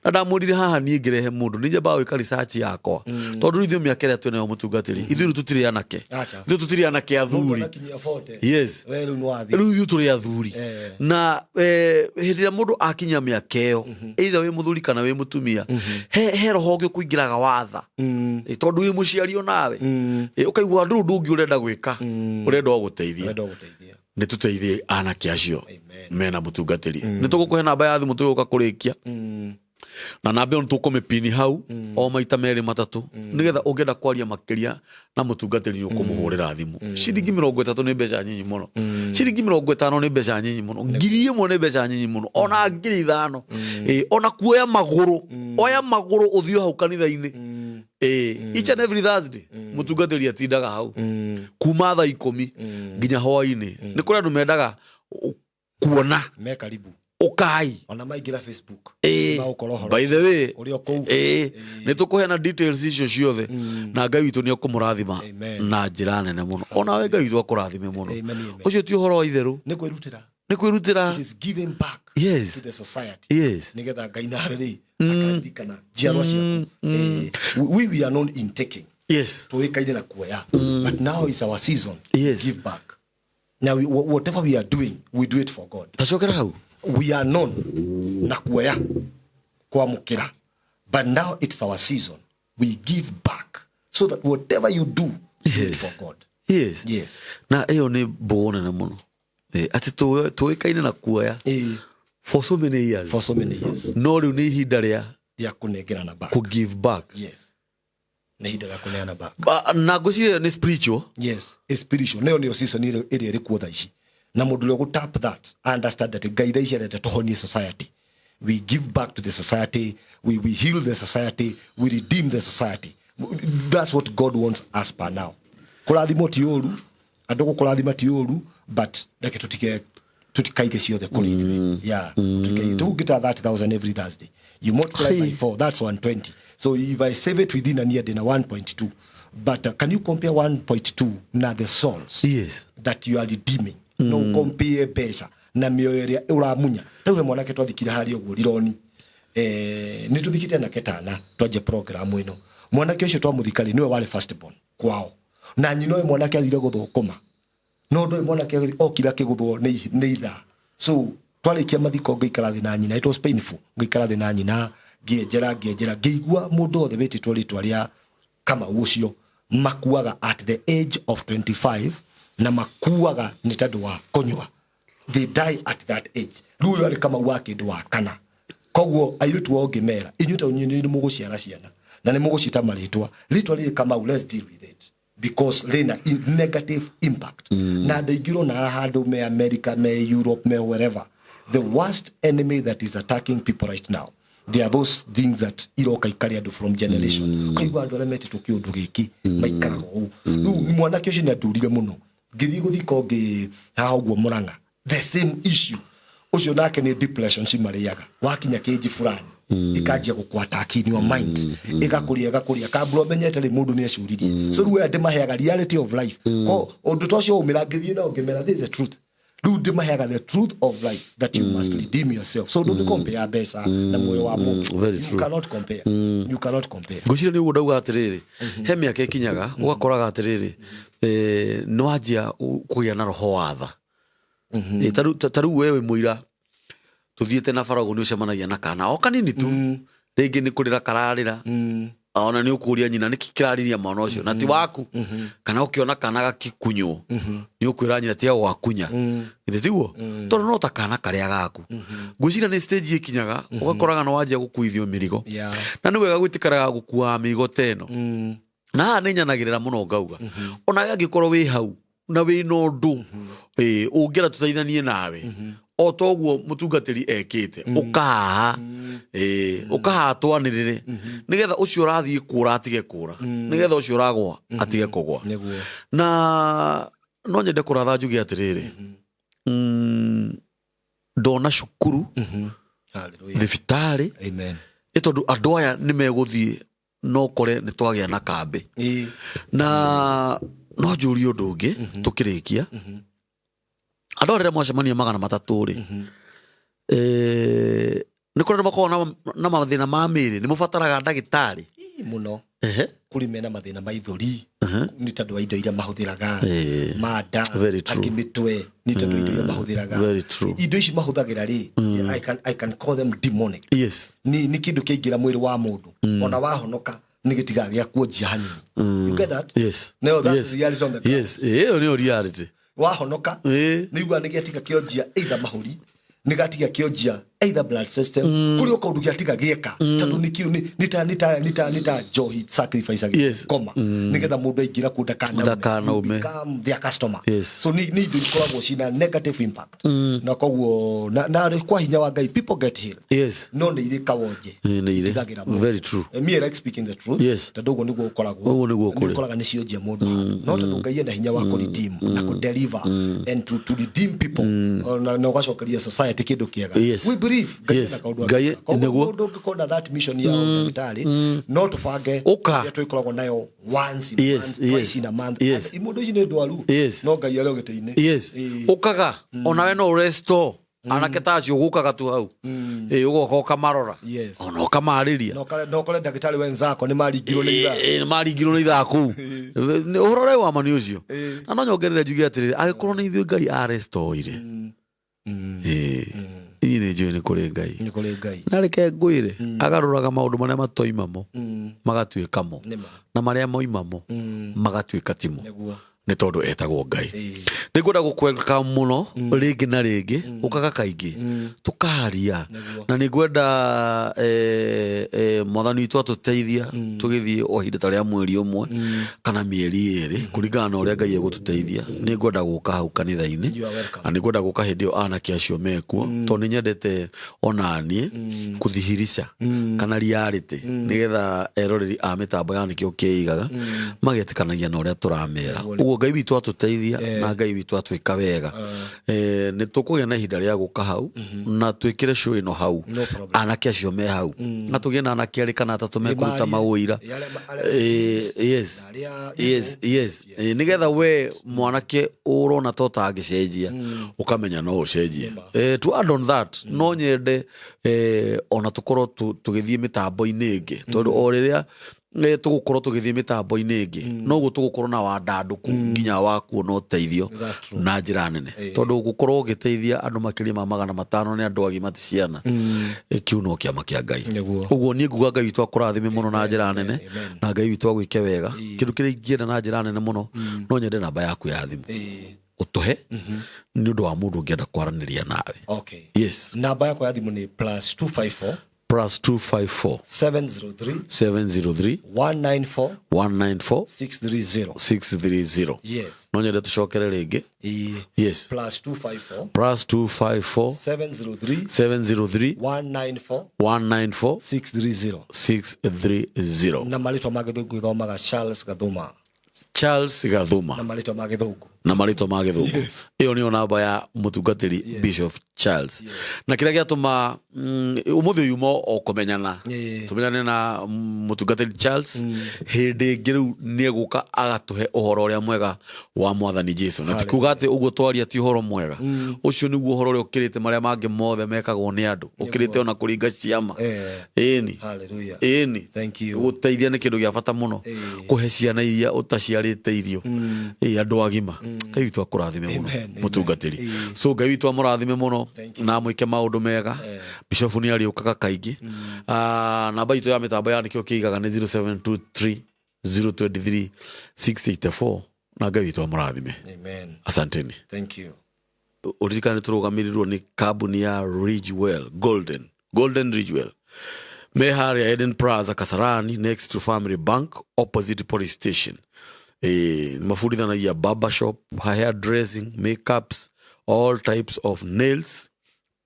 Na ndamwĩrire haha niĩ ngĩrehe mũndũ nĩ nyambaga gwĩka research yakwa, tondũ rĩu ithuĩ mĩaka ĩrĩa twĩnayo, mũtungatĩri, ithuĩ rĩu tũtirĩ anake. Aca. Ithuĩ tũtirĩ anake athuri. Anakinyia 40. Yes. We rĩu nĩwathiĩ. Rĩu ithuĩ tũrĩ athuri. Na hĩndĩ ĩrĩa mũndũ akinya mĩaka ĩyo, either wĩ mũthuri kana wĩ mũtumia, he roho ũngĩ ũkũingĩraga watha. Tondũ wĩ mũciari onawe. Ũkaigua ndũrĩ ũndũ ũngĩ ũrenda gwĩka, ũrenda o gũteithia. Ũrenda gũteithia. Nĩ tũteithie anake acio Amen. mena mũtungatĩri. Nĩ tũgũkũhe namba ya thimũ tũgũka kũrĩkia, na namba ĩyo nĩ tũkũmĩpini hau o maita merĩ matatũ, nĩgetha ũngĩenda kwaria makĩria na mũtungatĩri nĩ ũkũmũhũrĩra thimũ. Ciringi 30 nĩ mbeca nyinyi mũno, ciringi 50 nĩ mbeca nyinyi mũno, 1000 nĩ mbeca nyinyi mũno, ona 5000. Ĩĩ, ona kuoya magũrũ, oya magũrũ ũthiĩ hau kanitha-inĩ. Ĩĩ, each and every Thursday mũtungatĩri atindaga hau kuma thaa 10 nginya hwainĩ. Nĩ kũrĩ andũ mendaga kuona. Me karibu. Ũkai. Ona maingĩra Facebook. Ĩĩ. Magũkora ũhoro. By the way, Ũrĩ o kũu. Ĩĩ, nĩ tũkũheana details icio ciothe na Ngai witũ nĩ ekũmũrathima Amen. na njĩra nene mũno. Onawe Ngai witũ akũrathime mũno. Amen, amen. Ũcio ti ũhoro wa itherũ. Nĩ kwĩrutĩra. Nĩ kwĩrutĩra. It is giving back to the society. Nĩgetha Ngai nawe rĩ akaririkana njiarwa ciaku. We are known in taking. Tũĩkaine na kuoya, but now is our season to give back. Now whatever we are doing, we do it for God. Tacokera hau. We are known na kuoya, kwamũkĩra, but now it's our season, we give back so that whatever you do, do it for God. Yes. Na ĩyo nĩ mbũgũ nene mũno. Atĩ tũĩkaine na kuoya for so many years. For so many years. No rĩu nĩ ihinda rĩa rĩa kũnengerana back. Kũ give back. Yes, nĩ ihinda rĩa kũneana back. Na ngwĩciria nĩ spiritual. Yes, it's spiritual. Nayo nĩyo season ĩrĩa ĩrĩ kuo thaa ici, na mũndũ ũrĩa ũgũtap that understand that Ngai thaa ici arenda tũhonie society. We give back to the society, we heal the society, we redeem the society. That's what God wants us per now. Kũrathimwo ti ũru, andũ gũkũrathima ti ũru, but reke tũtige. Tutikaige ciothe kũrĩ ithuĩ. Yeah, tutikaige. Tũgũngĩta 30,000 every Thursday, you multiply by 4, that's 120. So if I save it within a year, ndĩna 1.2. But can you compare 1.2 na the souls that you are redeeming? No compare mbeca na mĩoyo ĩrĩa ũramunya. Rĩu he mwanake twathikire harĩa ũguo rironi, nĩ tũthikĩte anake tana twanjia program ĩno. Mwanake ũcio twamũthika rĩ, nĩwe warĩ first born kwao, na nyina ũyũ mwanake athire gũthũkũma, no ndũĩ mwanake okire akĩgũthwo nĩ ithaa. So twarĩkia mathiko, ngĩikara thĩ na nyina. It was painful. Ngĩikara thĩ na nyina, ngĩenjera, ngĩenjera, ngĩigua mũndũ wothe wĩtĩtwo rĩtwa rĩa Kamau ũcio makuaga at the age of 25, na makuaga nĩ tondũ wa kũnyua. They die at that age. Rĩu ũyũ arĩ Kamau wa kĩndũ wa kana. Koguo airĩtu ao ngĩmera, inyuĩ ta inyuĩ nĩ mũgũciara ciana na nĩ mũgũciĩta marĩtwa, rĩtwa rĩrĩ Kamau, let's deal with it because rĩna negative impact. Na andũ aingĩ ũrona haha, andũ me America, me Europe, me wherever, the worst enemy that is attacking people right now, they are those things that iroka ikarĩa andũ from generation. Ũkaigua andũ arĩa metĩtwo kĩũndũ gĩkĩ maikaraga ũũ. Rĩu mwanake ũcio nĩ andurire mũno. Ngĩthiĩ gũthika ũngĩ haha ũguo Mũrang'a, the same issue. Ũcio nake nĩ depression cimarĩaga. Wakinya kĩnji fulani, ikanjia gũkũ-attack in your mind, ĩgakũrĩa, ĩgakũrĩa kambura ũmenyete rĩ, mũndũ nĩ ecuririe. So rĩu aya ndĩmaheaga reality of life. Ko ũndũ ta ũcio waumĩra, ngĩthiĩ nao ngĩmera, this is the truth. Rĩu ndĩmaheaga the truth of life, that you must redeem yourself. So ndũngĩ compare mbeca na muoyo wa mũndũ. Very You true. cannot compare, you cannot compare. Ngwĩciria nĩ ũguo ndauga atĩrĩrĩ, he mĩaka ĩkinyaga ũgakoraga atĩrĩrĩ, nĩ wanjia kũgĩa na roho wa tha. Ta rĩu we wĩ mũira tũthiĩte na bara ũguo, nĩ ũcemanagia na kana o kanini tu, rĩngĩ nĩ kũrĩra kararĩra, ona nĩ ũkũria nyina nĩkĩ kĩrarĩria mwana ũcio na ti waku. Kana ũkĩona kana gakĩkunywo, nĩ ũkwĩra nyina tiga gwakunya, githĩ tiguo? Tondũ no ta kana karĩa gaku. Ngwĩciria nĩ stage ĩkinyaga ũgakoraga nĩ wanjia gũkuithio mĩrigo. Na nĩ wega gwĩtĩkĩraga gũkuaga mĩrigo ta ĩno. Na haha nĩ nyanagĩrĩra mũno ngauga, onawe angĩkorwo wĩ hau na wĩ na ũndũ ũngĩenda tũteithanie nawe, o toguo mũtungatĩri ekĩte, ũkahaha, ũkahaha twanĩrĩre, nĩgetha ũcio ũrathiĩ kũra atige kũra, nĩgetha ũcio ũragwa atige kũgwa. Na no nyende kũratha njuge atĩrĩrĩ, ndona cukuru, Hallelujah. thibitarĩ, Amen. ĩ tondũ andũ aya nĩ megũthiĩ no kore nĩ twagĩa na kambĩ. Na no njũrie ũndũ ũngĩ tũkĩrĩkia. Andũ aya rĩrĩa mwacemania 300 rĩ, nĩ kũrĩ andũ makoragwo na mathĩna ma mĩĩrĩ, nĩ mũbataraga ndagĩtarĩ? Ĩ, mũno. Kũrĩ mena mathĩna ma ithũri nĩ tondũ wa indo iria mahũthĩraga, manda. Very true. Angĩ mĩtwe nĩ tondũ wa indo iria mahũthĩraga. Very true. Indo ici mahũthagĩra rĩ, I can call them demonic. Nĩ kĩndũ kĩaingĩra mwĩrĩ wa mũndũ, ona wahonoka nĩ gĩtigaga gĩa kuonjia hanini. You get that? Yes. No, that's reality on the ground. Yes, ĩyo nĩyo reality. Wahonoka, nĩ igua nĩ gĩatiga kĩonjia either mahũri, nĩ gatiga kĩonjia either blood system, kũrĩ o kaũndũ gĩatiga gĩeka, tondũ nĩ kĩu nĩ ta njohi sacrifice. Koma nĩgetha mũndũ aingĩra kuo ndakanaume. Ndakanaume. You become their customer. So nĩ indo ikoragwo cina negative impact, na koguo na kwa hinya wa Ngai people get healed. No nĩ irĩ kawonje. Nĩ irĩ. Itigagĩra mũndũ. Very true. Me, I like speaking the truth. Tondũ ũguo nĩguo ũkoragwo. Ũguo nĩguo kũrĩ. Nĩ ũkoraga nĩ cionjia mũndũ handũ, no tondũ Ngai ena hinya wa kũ-redeem na kũ-deliver and to redeem people, na ũgacokeria society kĩndũ kĩega. We believe Ngai ena kaũndũ Ngai angĩka. Koguo nĩguo. mũndũ ũngĩkorwo na that mission ya ndagĩtarĩ, no tũbange Ũka. ĩrĩa twĩkoragwo nayo once in a month, twice in a month. And mũndũ ici nĩ ndwaru, no Ngai arĩ o gĩtĩ-inĩ. Ũkaga onawe no ũresto anake ta acio gũkaga tu hau. Ũgoka ũkamarora, ona ũkamarĩria. Na ũkore ndagĩtarĩ wenzako nĩ maringirwo nĩ ithaa. Ĩ, maringirwo nĩ ithaa kũu. Ũhoro ũrĩa wa ma nĩ ũcio. Na no nyongerere njuge atĩrĩrĩ, angĩkorwo nĩ ithuĩ Ngai arestoire, niĩ nĩ njũĩ nĩ kũrĩ Ngai. Nĩ kũrĩ Ngai. Na reke ngwĩre, agarũraga maũndũ marĩa matoimamo magatuĩka mo, Nĩ ma. na marĩa moimamo magatuĩka timo, nĩ tondũ etagwo Ngai. Nĩ ngwenda gũkweka mũno rĩngĩ na rĩngĩ, ũkaga kaingĩ tũkaria. Na nĩ ngwenda mwathani witũ atũteithia tũgĩthiĩ o ihinda ta rĩa mweri ũmwe kana mĩeri 2, kũringana na ũrĩa Ngai egũtũteithia. Nĩ ngwenda gũka hau kanitha-inĩ. You are welcome. Na nĩ ngwenda gũka hĩndĩ ĩyo anake acio mekuo, tondũ nĩ nyendete onaniĩ kũthihirica kana reality, nĩgetha eroreri a mĩtambo ya Nĩkĩo Kĩigaga magetĩkanagia na ũrĩa tũramera. Ũguo Ngai witũ atũteithia Eh. na Ngai witũ atwĩka wega, nĩ tũkũgĩa na ihinda rĩa gũka hau na twĩkĩre show ĩno hau. No problem. Anake acio me hau na tũgĩe na anake erĩ kana atatũ mekũruta Nĩmarie. mawũira. Arĩa Yes. Na arĩa- Yes. Nĩgetha we mwanake ũrona ta ũtangĩcenjia, ũkamenya no ũcenjie. To add on that, no nyende ona tũkorwo tũgĩthiĩ mĩtambo-inĩ ĩngĩ, tondũ o rĩrĩa tũgũkorwo tũgĩthiĩ mĩtambo-inĩ ĩngĩ, noguo tũgũkorwo na wandandũku nginya wa kuona ũteithio That's true. na njĩra nene, tondũ gũkorwo ũgĩteithia andũ makĩria ma 500 nĩ andũ agima ti ciana, kĩu no kĩama kĩa Ngai. Nĩguo. Ũguo niĩ nguga Ngai witũ akũrathime mũno na njĩra nene Amen. na Ngai witũ agwĩke wega. Kĩndũ kĩrĩa ingĩenda na njĩra nene mũno, no nyende namba yaku ya thimũ ũtũhe nĩ ũndũ wa mũndũ ũngĩenda kwaranĩria nawe. Okay. Yes. Namba yakwa ya thimũ nĩ +254 +254 703 703 194 194 630. 630. Yes. No nyende tũcokere rĩngĩ. Yes. +254 +254 703 703 194 194 630. 630. Na marĩtwa ma gĩthũngũ ithomaga Charles Gathuma. Charles Gathuma. Na marĩtwa ma gĩthũngũ. Na marĩtwa ma gĩthũngũ. Ĩyo nĩyo namba ya mũtungatĩri Bishop Charles. Na kĩrĩa gĩatũma ũmũthĩ yuma o kũmenyana, tũmenyane na mũtungatĩri Charles, hĩndĩ ĩngĩ rĩu nĩ egũka agatũhe ũhoro ũrĩa mwega wa Mwathani Jesu. Na ti kuga atĩ ũguo twaria ti ũhoro mwega, ũcio nĩguo ũhoro ũrĩa ũkĩrĩte marĩa mangĩ mothe mekagwo nĩ andũ, ũkĩrĩte ona kũringa ciama. Ĩni. Hallelujah. Ĩni. Thank you. Gũteithia nĩ kĩndũ gĩa bata mũno, kũhe ciana iria ũtaciarĩte irio. Ĩ andũ agima, Ngai witũ akũrathime mũno. Amen, amen. Mũtungatĩri, so Ngai witũ amũrathime mũno na amwĩke maũndũ mega. Bishop nĩ arĩũkaga kaingĩ. Ah, namba itũ ya mĩtambo ya nĩkĩo kĩigaga nĩ 0723 023 684, na Ngai witũ amũrathime. Amen. Asanteni. Thank you. Ũririkane tũrũgamĩrĩrwo nĩ kambuni ya Ridgewell Golden Ridgewell, me harĩa Eden Plaza, Kasarani, next to Family Bank, opposite police station. Mabundithanagia barber shop, hair dressing, makeups, all types of nails,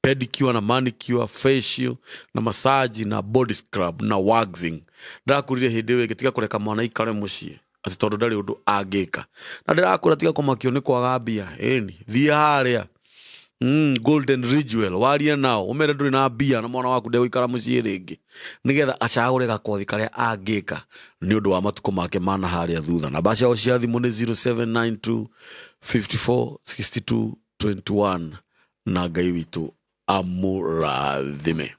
pedicure na manicure, facial na massage na body scrub na waxing. Ndĩrakwĩrire hĩndĩ ĩyo ĩngĩ, tiga kũreka mwana ikare mũciĩ atĩ tondũ ndarĩ ũndũ angĩka. Na ndĩrakwĩra tiga kũmakio nĩ kwaga mbia. Ĩni, thiĩ harĩa Golden Ridgewell, warie nao, ũmere ndũrĩ na mbia na mwana waku ndegũikara mũciĩ rĩngĩ, nĩgetha acagũre gakothi karĩa angĩka nĩ ũndũ wa matukũ make mana harĩa thutha. Namba ciao cia thimũ nĩ 0792 54 62 21, na Ngai witũ amũrathime.